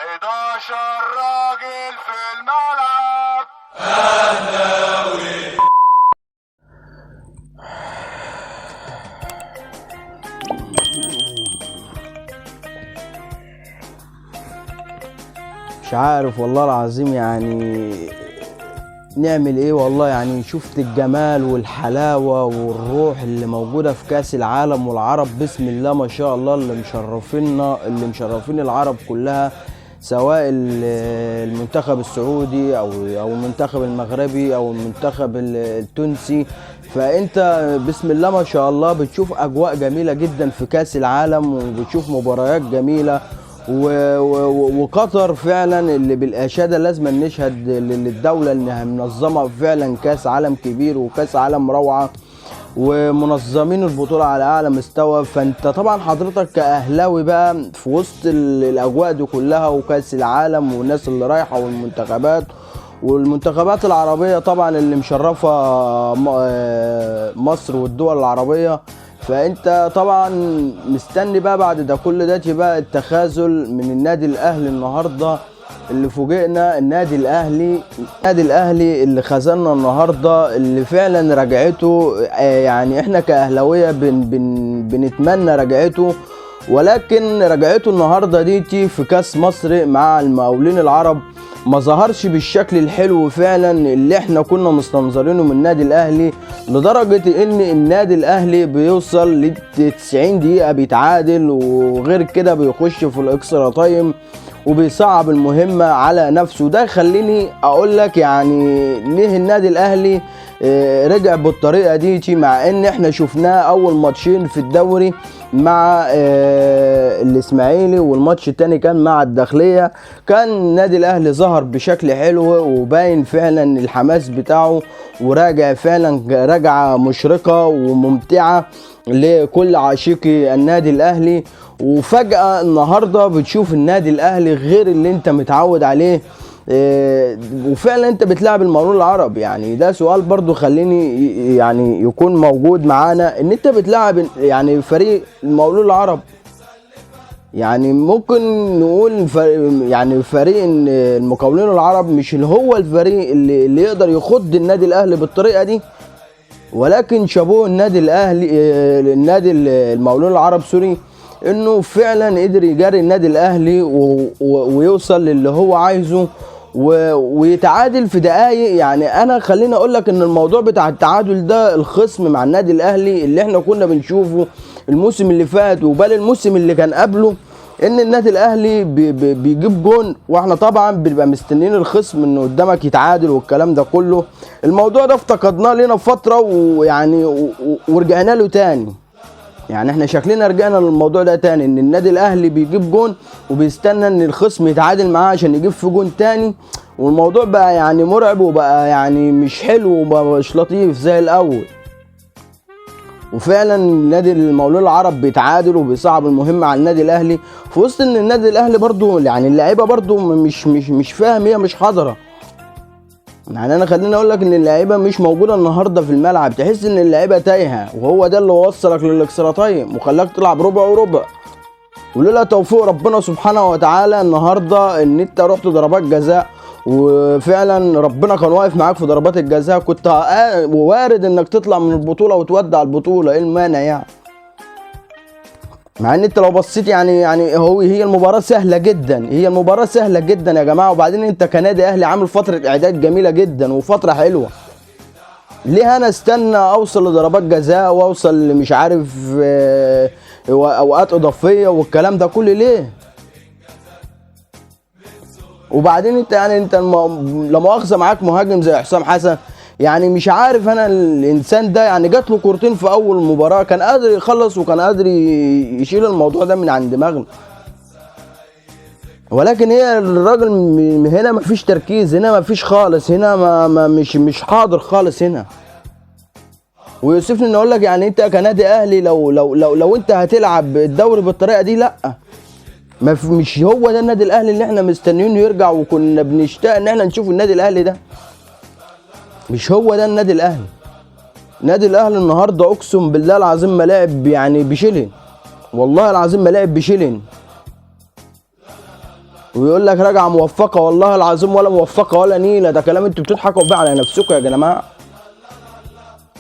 11 راجل في الملعب. مش عارف والله العظيم يعني نعمل ايه والله. يعني شفت الجمال والحلاوة والروح اللي موجودة في كأس العالم والعرب، بسم الله ما شاء الله، اللي مشرفينا، اللي مشرفين العرب كلها، سواء المنتخب السعودي او المنتخب المغربي او المنتخب التونسي. فانت بسم الله ما شاء الله بتشوف اجواء جميلة جدا في كأس العالم، وبتشوف مباريات جميلة وقطر فعلا اللي بالاشاده لازم نشهد للدولة انها منظمة فعلا كاس عالم كبير وكاس عالم روعه، ومنظمين البطولة على اعلى مستوى. فانت طبعا حضرتك كاهلاوي بقى في وسط الاجواء دي كلها وكاس العالم والناس اللي رايحة والمنتخبات العربية طبعا اللي مشرفة مصر والدول العربية. فانت طبعا مستني بقى بعد ده كل ده بقى التخاذل من النادي الاهلي النهارده، اللي فوجئنا النادي الاهلي اللي خذلنا النهارده، اللي فعلا رجعته، يعني احنا كاهلاويه بن بن بنتمنى رجعته، ولكن رجعته النهارده ديتي في كاس مصر مع المقاولين العرب ما ظهرش بالشكل الحلو فعلا اللي احنا كنا مستنظرينه من النادي الاهلي، لدرجة ان النادي الاهلي بيوصل ل 90 دقيقة بيتعادل، وغير كده بيخش في ال extra time وبيصعب المهمة على نفسه. ده خليني اقول لك يعني ليه النادي الاهلي رجع بالطريقة دي، مع ان احنا شفناه اول ماتشين في الدوري مع الاسماعيلي، والماتش التاني كان مع الداخلية، كان النادي الاهلي ظهر بشكل حلو وباين فعلا الحماس بتاعه، وراجع فعلا رجعة مشرقة وممتعة لكل عاشقي النادي الاهلي. وفجأة النهاردة بتشوف النادي الاهلي غير اللي انت متعود عليه، وفعلا انت بتلعب المقاولون العرب. يعني ده سؤال برضو خليني يعني يكون موجود معانا، ان انت بتلعب يعني فريق المقاولون العرب، يعني ممكن نقول يعني فريق المقاولون العرب مش اللي هو الفريق اللي يقدر يخض النادي الاهلي بالطريقة دي، ولكن شابوه النادي الاهلي، النادي المقاولون العرب سوري، انه فعلا قدر يجاري النادي الاهلي ويوصل للي هو عايزه ويتعادل في دقايق. يعني انا خليني اقول لك ان الموضوع بتاع التعادل ده، الخصم مع النادي الاهلي اللي احنا كنا بنشوفه الموسم اللي فات وبال الموسم اللي كان قبله، ان النادي الاهلي بيجيب جون واحنا طبعا بنبقى مستنيين الخصم انه قدامك يتعادل والكلام ده كله. الموضوع ده افتقدناه لنا فترة ويعني ورجعنا له تاني، يعني احنا شكلنا رجعنا للموضوع ده تاني، ان النادي الاهلي بيجيب جون وبيستنى ان الخصم يتعادل معاه عشان يجيب في جون تاني، والموضوع بقى يعني مرعب وبقى يعني مش حلو وبقى مش لطيف زي الاول. وفعلا نادي المقاولون العرب بيتعادل وبيصعب المهمة على النادي الاهلي، في وسط ان النادي الاهلي برضو يعني اللعيبة برضو مش فاهم، هي مش حاضره. يعني انا خليني اقول لك ان اللعيبة مش موجودة النهارده في الملعب، تحس ان اللعيبة تايهه، وهو ده اللي وصلك لل extra time وخلاك تلعب ربع وربع. ولولا توفيق ربنا سبحانه وتعالى النهارده ان انت رحت ضربات جزاء، وفعلا ربنا كان واقف معاك في ضربات الجزاء، كنت وارد انك تطلع من البطولة وتودع البطولة، ايه المانع يعني؟ مع ان انت لو بصيت يعني هو هي المباراة سهلة جدا، هي المباراة سهلة جدا يا جماعة. وبعدين انت كنادي اهلي عامل فترة اعداد جميلة جدا وفترة حلوة، ليه انا استنى اوصل لضربات جزاء واوصل لمش عارف اوقات اضافية والكلام ده كله ليه؟ وبعدين انت يعني انت لا مؤاخذة معاك مهاجم زي حسام حسن، يعني مش عارف انا الانسان ده يعني جات له كورتين في اول مباراة كان قادر يخلص وكان قادر يشيل الموضوع ده من عند دماغنا، ولكن هي الراجل هنا مفيش تركيز، هنا مفيش خالص، هنا ما مش حاضر خالص هنا. ويوسفني ان اقول لك يعني انت كنادي اهلي لو لو لو لو انت هتلعب الدوري بالطريقة دي، لا، ما مش هو ده النادي الاهلي اللي احنا مستنيينه يرجع، وكنا بنشتاق ان احنا نشوف النادي الاهلي ده. مش هو ده النادي الاهلي. النادي الاهلي النهارده اقسم بالله العظيم ما لعب يعني بشيلين، والله العظيم ما لعب بشيلين. ويقول لك راجعه موفقة، والله العظيم ولا موفقة ولا نيله، ده كلام انتوا بتضحكوا بيه على نفسكم يا جماعة.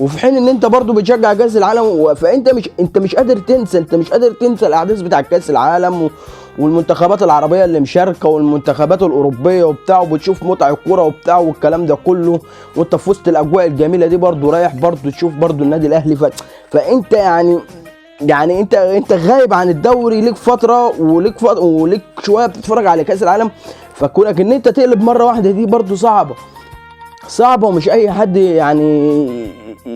وفي حين ان انت برضو بتشجع كاس العالم، فانت مش انت مش قادر تنسى، انت مش قادر تنسى الاحداث بتاع كاس العالم والمنتخبات العربية اللي مشاركة والمنتخبات الاوروبية وبتاع، وبتشوف متع الكورة وبتاع والكلام ده كله، وانت في وسط الاجواء الجميلة دي برضو رايح برضو تشوف برضو النادي الاهلي. فانت يعني انت غايب عن الدوري ليك فترة، وليك شوية بتتفرج على كاس العالم، فكونك ان انت تقلب مرة واحدة دي برضو صعبة صعبة، ومش اي حد يعني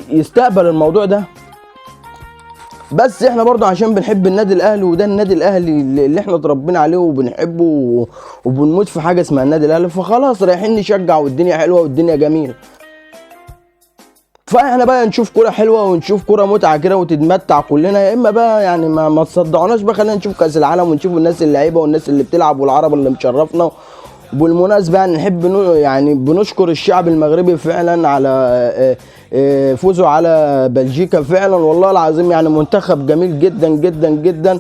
يستقبل الموضوع ده. بس احنا برضو عشان بنحب النادي الاهلي، وده النادي الاهلي اللي احنا اتربينا عليه وبنحبه وبنموت في حاجة اسمها النادي الاهلي، فخلاص رايحين نشجع والدنيا حلوة والدنيا جميلة. فاحنا بقى نشوف كرة حلوة ونشوف كرة متعه كده وتتمتع كلنا، يا اما بقى يعني ما تصدعوناش بقى، خلينا نشوف كاس العالم ونشوف الناس اللعيبة والناس اللي بتلعب والعرب اللي مشرفنا. وبالمناسبة يعني نحب يعني بنشكر الشعب المغربي فعلا على فوزه على بلجيكا، فعلا والله العظيم يعني منتخب جميل جدا جدا جدا،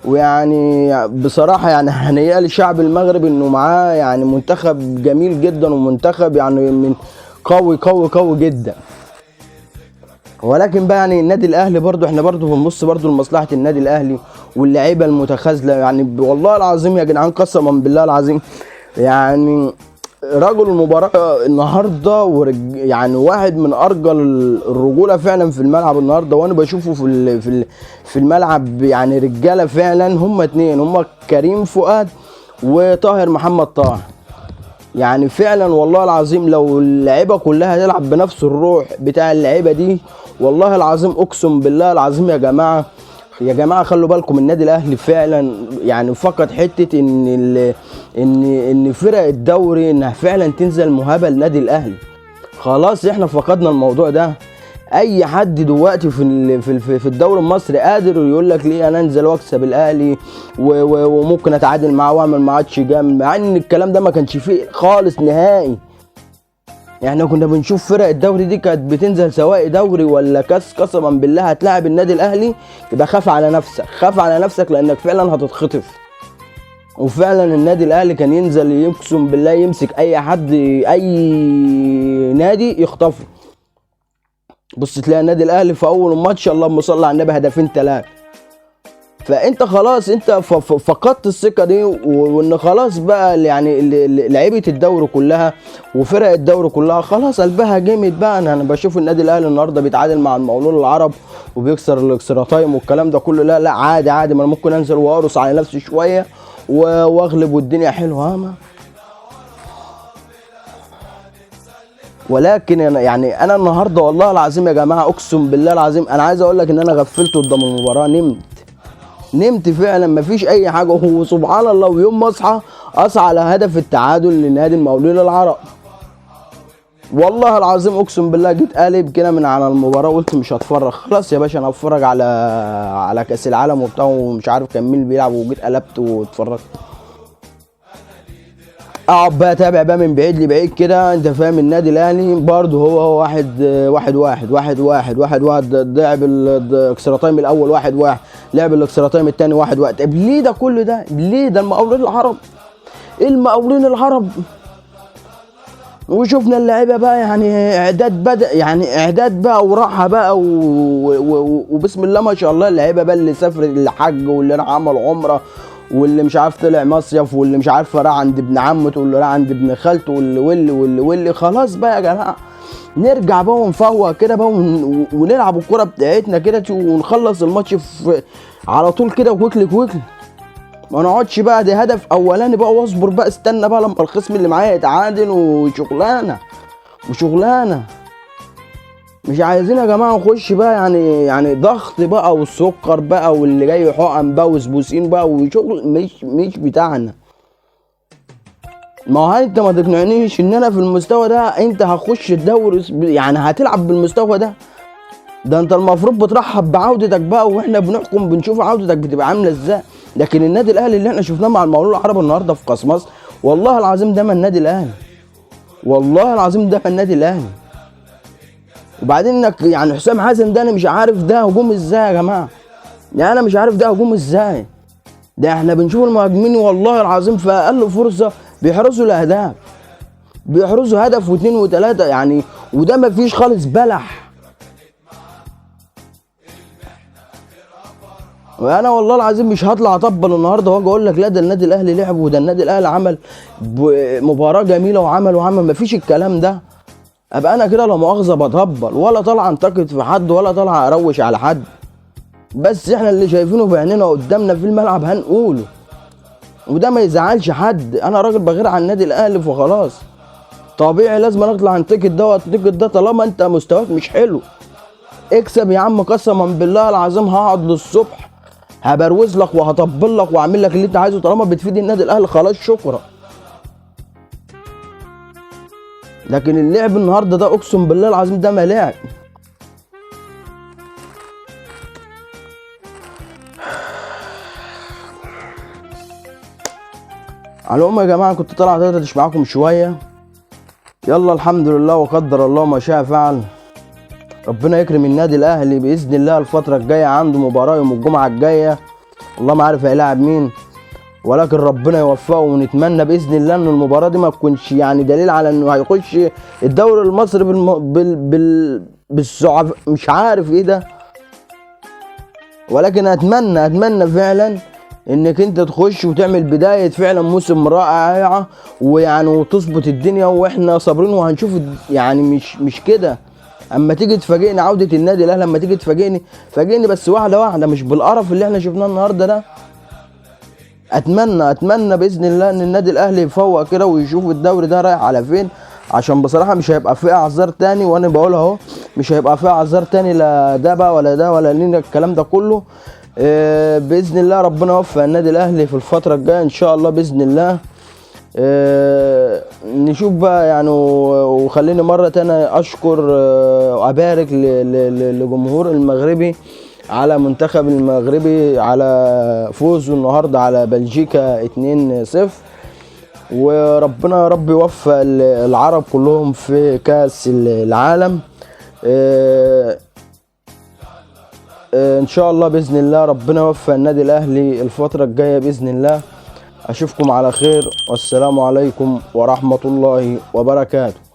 ويعني بصراحة يعني هنيئة للشعب المغربي انه معاه يعني منتخب جميل جدا، ومنتخب يعني من قوي قوي قوي جدا. ولكن بقى يعني النادي الاهلي برضو احنا برضو بنبص برضو لمصلحة النادي الاهلي واللعيبة المتخاذله، يعني والله العظيم يا جدعان قسما بالله العظيم يعني رجل المباراة النهارده يعني واحد من ارجل الرجولة فعلا في الملعب النهارده، وانا بشوفه في الملعب يعني رجاله فعلا. هم اتنين، هم كريم فؤاد وطاهر محمد طاهر، يعني فعلا والله العظيم لو اللعيبة كلها تلعب بنفس الروح بتاع اللعيبة دي، والله العظيم اقسم بالله العظيم يا جماعة يا جماعة خلوا بالكم، النادي الاهلي فعلا يعني فقد حتة ان ان ان فرق الدوري انها فعلا تنزل مهابه للنادي الاهلي. خلاص احنا فقدنا الموضوع ده. اي حد دلوقتي في الدوري المصري قادر يقول لك ليه انا انزل واكسب الاهلي وممكن اتعادل معاه واعمل ماتش جامد، مع ان الكلام ده ما كانش فيه خالص نهائي. يعني كنا بنشوف فرق الدوري دي كانت بتنزل سواء دوري ولا كاس، قسما بالله هتلاعب النادي الاهلي يبقى خاف على نفسك، خاف على نفسك لانك فعلا هتتخطف. وفعلا النادي الاهلي كان ينزل يقسم بالله يمسك اي حد اي نادي يخطفه. بص تلاقي النادي الاهلي في اول ماتش اللهم صل على النبي هدفين 3. فانت خلاص انت فقدت الثقة دي، وان خلاص بقى يعني لعيبة الدوري كلها وفرق الدوري كلها خلاص قلبها جامد بقى. انا بشوف النادي الاهلي النهارده بيتعادل مع المقاولون العرب وبيكسر ال extra time والكلام ده كله، لا لا عادي عادي، ما انا ممكن انزل وارقص على نفسي شوية واغلب والدنيا حلوة. ما ولكن انا يعني انا النهارده والله العظيم يا جماعة اقسم بالله العظيم انا عايز اقول لك ان انا غفلت قدام المباراة، نمت فعلا مفيش اي حاجة. وسبحان الله ويوم ما اصحى على هدف التعادل لنادي المقاولين العرب، والله العظيم اقسم بالله جيت قالب كده من على المباراة وقلت مش هتفرج خلاص يا باشا، انا هتفرج على كاس العالم وبتاع ومش عارف كان مين بيلعب، وجيت قلبت واتفرجت. اقعد بقى اتابع بقى من بعيد لبعيد كده، انت فاهم. النادي الاهلي برضه هو 1 1 1 1 1 1 1، لعب ال extra time الاول 1 1، لعب ال extra time الثاني 1 1. طب ليه ده كل ده؟ ليه ده؟ المقاولين العرب، المقاولين العرب. وشفنا اللعيبة بقى يعني اعداد بدا، يعني اعداد بقى وراحة بقى وبسم الله ما شاء الله اللعيبة بقى اللي سافرت الحج واللي راح عمل عمره واللي مش عارف طلع مصيف واللي مش عارف راح عند ابن عمته واللي راح عند ابن خالته واللي واللي واللي واللي. خلاص بقى يا جماعة نرجع بقى ونفوق كده بقى ونلعب الكره بتاعتنا كده ونخلص الماتش على طول كده quickly quickly، ما نقعدش بقى ده هدف اولاني بقى واصبر بقى استنى بقى لما الخصم اللي معايا يتعادل وشغلانه وشغلانه. مش عايزين يا جماعة نخش بقى يعني ضغط بقى والسكر بقى واللي جاي حقن بقى وسبوسين بقى وشغل مش بتاعنا. ما هو انت ما تقنعنيش ان انا في المستوى ده انت هخش الدوري يعني هتلعب بالمستوى ده. ده انت المفروض بترحب بعودتك بقى، واحنا بنحكم بنشوف عودتك بتبقى عامله ازاي. لكن النادي الاهلي اللي احنا شفناه مع المقاولون العرب النهارده في كاس مصر، والله العظيم ده ما النادي الاهلي، والله العظيم ده ما النادي الاهلي. وبعدين انك يعني حسام حسن ده انا مش عارف ده هجوم ازاي يا جماعة، يعني انا مش عارف ده هجوم ازاي. ده احنا بنشوف المهاجمين والله العظيم في اقل فرصة بيحرزوا الاهداف، بيحرزوا هدف 2 و3 يعني، وده مفيش خالص بلح. وانا والله العظيم مش هطلع اطبل النهارده واجي اقول لك لا ده النادي الاهلي لعب وده النادي الاهلي عمل مباراة جميلة وعمل وعمل، مفيش الكلام ده. ابقى انا كده لا مؤاخذة بطبل ولا طالع انتقد في حد ولا طالع اروش على حد، بس احنا اللي شايفينه بعيننا قدامنا في الملعب هنقوله، وده ما يزعلش حد. انا راجل بغير على النادي الاهلي فخلاص طبيعي لازم اطلع انتقد ده وانتقد ده طالما انت مستواك مش حلو. اكسب يا عم، قسما بالله العظيم هقعد للصبح هبروز لك وهطبل لك واعمل لك اللي انت عايزه طالما بتفيد النادي الاهلي، خلاص شكرا. لكن اللعب النهارده ده اقسم بالله العظيم ده ما لعب. على العموم يا جماعة كنت طالع ادردش معاكم شوية. يلا الحمد لله وقدر الله ما شاء فعل. ربنا يكرم النادي الاهلي باذن الله الفترة الجاية، عنده مباراة يوم الجمعة الجاية، والله ما عارف هيلاعب مين، ولكن ربنا يوفقه، ونتمنى باذن الله ان المباراة دي ما تكونش يعني دليل على انه هيخش الدوري المصري بالسعف، مش عارف ايه ده، ولكن اتمنى فعلا انك انت تخش وتعمل بداية فعلا موسم رائعة، ويعني وتظبط الدنيا، واحنا صابرين وهنشوف يعني مش كده. اما تيجي تفاجئني عوده النادي الاهلي، اما تيجي تفاجئني فاجئني بس واحدة واحدة، مش بالقرف اللي احنا شفناه النهارده ده. اتمنى باذن الله ان النادي الاهلي يفوق كده ويشوف الدوري ده رايح على فين، عشان بصراحة مش هيبقى فيه اعذار تاني، وانا بقول اهو مش هيبقى فيه اعذار تاني، لا ده بقى ولا ده ولا لينا الكلام ده كله. باذن الله ربنا يوفق النادي الاهلي في الفترة الجاية ان شاء الله باذن الله. نشوف بقى يعني. وخليني مرة تانية اشكر وابارك لجمهور المغربي على منتخب المغربي على فوزه النهارده على بلجيكا 2-0، وربنا يا رب يوفق العرب كلهم في كاس العالم. ان شاء الله باذن الله ربنا يوفق النادي الاهلي الفترة الجاية باذن الله. اشوفكم على خير، والسلام عليكم ورحمة الله وبركاته.